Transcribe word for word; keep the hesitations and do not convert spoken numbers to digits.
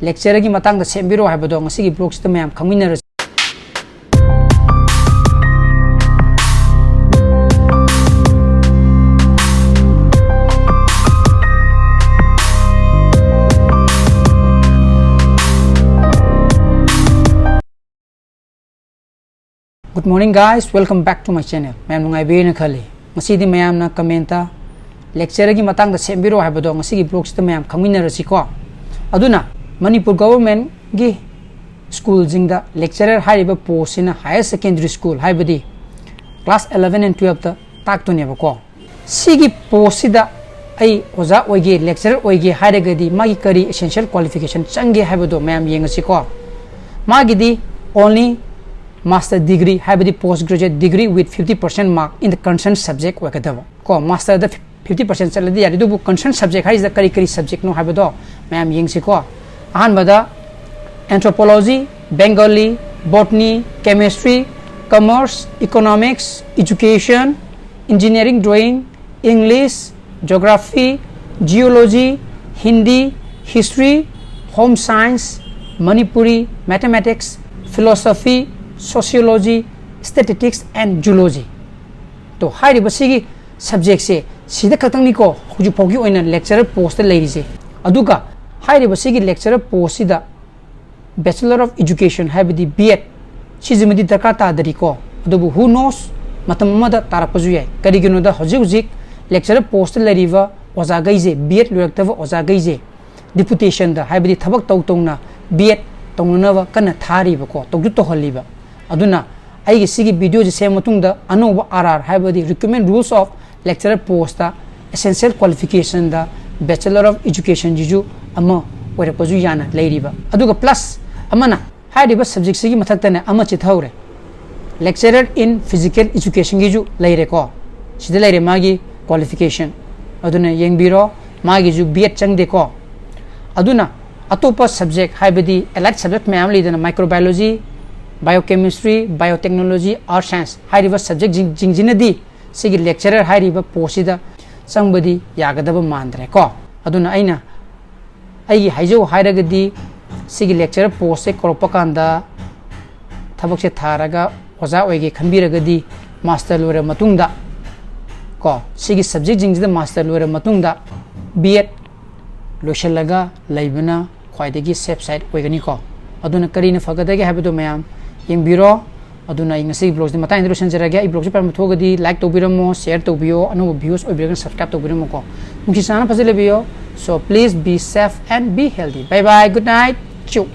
lecturerꯒꯤ ꯃꯇꯥꯡꯗ ꯁꯦꯝꯕꯤꯔꯣ ꯍꯥꯏꯕꯗꯣ ꯉꯁꯤꯒꯤ vlogꯁꯤꯗ ꯃꯌꯥꯝ ꯈꯪꯃꯤꯟꯅꯔꯁꯤ꯫ Good morning guys, welcome back to my channel. ꯃꯌꯥꯝ ꯅꯨꯡꯉꯥꯏꯕꯤꯔꯦꯅ ꯈꯜꯂꯤ꯫ ꯉꯁꯤꯗꯤ ꯃꯌꯥꯝꯅ commentꯇ lecturerꯒꯤ ꯃꯇꯥꯡꯗ ꯁꯦꯝꯕꯤꯔꯣ ꯍꯥꯏꯕꯗꯣ ꯉꯁꯤꯒꯤ vlogꯁꯤꯗ ꯃꯌꯥꯝ ꯈꯪꯃꯤꯟꯅꯔꯁꯤꯀꯣ꯫ ꯑꯗꯨꯅ ꯃꯅꯤꯄꯨꯔ governmentꯒꯤ schoolꯁꯤꯡꯗ lecturer ꯍꯥꯏꯔꯤꯕ postꯁꯤꯅ higher secondary school ꯍꯥꯏꯕꯗꯤ class eleven and twelveꯇ ꯇꯥꯛꯇꯣꯏꯅꯦꯕꯀꯣ꯫ ꯁꯤꯒꯤ postꯁꯤꯗ ꯑꯩ ꯑꯣꯖꯥ ꯑꯣꯏꯒꯦ, lecturer ꯑꯣꯏꯒꯦ ꯍꯥꯏꯔꯒꯗꯤ ꯃꯥꯒꯤ ꯀꯔꯤ essential qualification ꯆꯪꯒꯦ ꯍꯥꯏꯕꯗꯣ ꯃꯌꯥꯝ ꯌꯦꯡꯉꯁꯤꯀꯣ꯫ ꯃꯥꯒꯤꯗꯤ only master degree ꯍꯥꯏꯕꯗꯤ post graduate degree with fifty percent mark in the concerned subject ꯑꯣꯏꯒꯗꯕ ꯀꯣ꯫ Masterꯗ fifty percent ꯆꯠꯂꯗꯤ ꯌꯥꯔꯦ, ꯑꯗꯨꯕꯨ concerned subject ꯍꯥꯏꯁꯤꯗ ꯀꯔꯤ ꯀꯔꯤ subjectꯅꯣ ꯍꯥꯏꯕꯗꯣ ꯃꯌꯥꯝ ꯌꯦꯡꯁꯤꯀꯣ꯫ ꯑꯍꯥꯟꯕꯗ anthropology, Bengali, botany, chemistry, commerce, economics, education, engineering drawing, English, geography, geology, Hindi, history, home science, Manipuri, mathematics, philosophy, sociology, statistics and zoology꯫ ꯇꯣ, ꯍꯥꯏꯔꯤꯕ ꯁꯤꯒꯤ subjectꯁꯦ ꯁꯤꯗ ꯈꯛꯇꯪꯅꯤꯀꯣ ꯍꯧꯖꯤꯛ ꯐꯥꯎꯒꯤ ꯑꯣꯏꯅ lecturer postꯇ ꯂꯩꯔꯤꯁꯦ꯫ ꯑꯗꯨꯒ ꯍꯥꯏꯔꯤꯕ ꯁꯤꯒꯤ lecturer postꯁꯤꯗ Bachelor of Education ꯍꯥꯏꯕꯗꯤ B.Ed ꯁꯤꯁꯤꯃꯗꯤ ꯗꯔꯀꯥꯔ ꯇꯥꯗꯔꯤꯀꯣ꯫ ꯑꯗꯨꯕꯨ who knows, ꯃꯇꯝ ꯑꯃꯗ ꯇꯥꯔꯛꯄꯁꯨ ꯌꯥꯏ꯫ ꯀꯔꯤꯒꯤꯅꯣꯗ ꯍꯧꯖꯤꯛ ꯍꯧꯖꯤꯛ lecturer postꯇ ꯂꯩꯔꯤꯕ ꯑꯣꯖꯥꯈꯩꯁꯦ, B.Ed ꯂꯣꯏꯔꯛꯇꯕ ꯑꯣꯖꯥꯈꯩꯁꯦ deputationꯗ ꯍꯥꯏꯕꯗꯤ ꯊꯕꯛ ꯇꯧ ꯇꯧꯅ B.Ed ꯇꯧꯅꯅꯕ ꯀꯟꯅ ꯊꯥꯔꯤꯕꯀꯣ, ꯇꯧꯁꯨ ꯇꯧꯍꯜꯂꯤꯕ꯫ ꯑꯗꯨꯅ ꯑꯩꯒꯤ ꯁꯤꯒꯤ videoꯁꯤ ꯁꯦꯝꯃ ꯃꯇꯨꯡꯗ ꯑꯅꯧꯕ R R ꯍꯥꯏꯕꯗꯤ Recruitment Rules of Lecturer postꯇ essential qualificationꯗ Bachelor of Educationꯁꯤꯁꯨ ꯑꯃ ꯑꯣꯏꯔꯛꯄꯁꯨ ꯌꯥꯅ ꯂꯩꯔꯤꯕ꯫ ꯑꯗꯨꯒ plus ꯑꯃꯅ ꯍꯥꯏꯔꯤꯕ subjectꯁꯤꯒꯤ ꯃꯊꯛꯇꯅꯦ ꯑꯃ ꯆꯤꯊꯍꯧꯔꯦ, Lecturer in Physical Educationꯒꯤꯁꯨ ꯂꯩꯔꯦꯀꯣ꯫ ꯁꯤꯗ ꯂꯩꯔꯦ ꯃꯥꯒꯤ qualification꯫ ꯑꯗꯨꯅ ꯌꯦꯡꯕꯤꯔꯣ, ꯃꯥꯒꯤꯁꯨ B.Ed ꯆꯪꯗꯦꯀꯣ꯫ ꯑꯗꯨꯅ ꯑꯇꯣꯞꯄ subject ꯍꯥꯏꯕꯗꯤ allied subject ꯃꯌꯥꯝ ꯂꯩꯗꯅ, microbiology, biochemistry, biotechnology, earth science ꯍꯥꯏꯔꯤꯕ subjectꯁꯤꯡꯁꯤꯅꯗꯤ ꯁꯤꯒꯤ lecturer ꯍꯥꯏꯔꯤꯕ postꯁꯤꯗ ꯆꯪꯕꯗꯤ ꯌꯥꯒꯗꯕ ꯃꯥꯟꯗ꯭ꯔꯦꯀꯣ꯫ ꯑꯗꯨꯅ ꯑꯩꯅ ꯑꯩꯒꯤ ꯍꯥꯏꯖꯧ ꯍꯥꯏꯔꯒꯗꯤ ꯁꯤꯒꯤ lecturer postꯁꯦ ꯀꯧꯔꯛꯄ ꯀꯥꯟꯗ ꯊꯕꯛꯁꯦ ꯊꯥꯔꯒ ꯑꯣꯖꯥ ꯑꯣꯏꯒꯦ ꯈꯟꯕꯤꯔꯒꯗꯤ master ꯂꯣꯏꯔ ꯃꯇꯨꯡꯗ ꯀꯣ, ꯁꯤꯒꯤ subjectꯁꯤꯡꯁꯤꯗ master ꯂꯣꯏꯔ ꯃꯇꯨꯡꯗ B.Ed ꯂꯣꯏꯁꯤꯜꯂꯒ ꯂꯩꯕꯅ ꯈ꯭ꯋꯥꯏꯗꯒꯤ safe side ꯑꯣꯏꯒꯅꯤꯀꯣ꯫ ꯑꯗꯨꯅ ꯀꯔꯤꯅ ꯐꯒꯗꯒꯦ ꯍꯥꯏꯕꯗꯨ ꯃꯌꯥꯝ ꯌꯦꯡꯕꯤꯔꯣ꯫ ꯑꯗꯨꯅ ꯑꯩ ꯉꯁꯤꯒꯤ vlogꯁꯤꯗꯤ ꯃꯇꯥꯡꯗ ꯂꯣꯏꯁꯤꯟꯖꯔꯒꯦ꯫ ꯑꯩ vlogꯁꯤ ꯄꯥꯝꯕ ꯊꯣꯛꯑꯒꯗꯤ like ꯇꯧꯕꯤꯔꯝꯃꯣ, share ꯇꯧꯕꯤꯌꯣ, ꯑꯅꯧꯕ viewers ꯑꯣꯏꯕꯤꯔꯒꯅ subscribe ꯇꯧꯕꯤꯔꯝꯃꯣꯀꯣ꯫ ꯅꯨꯡꯁꯤ ꯆꯥꯟꯅꯅ ꯐꯖꯅ ꯂꯩꯕꯤꯌꯣ꯫ So please be safe and be healthy. Bye bye, good night. Chew.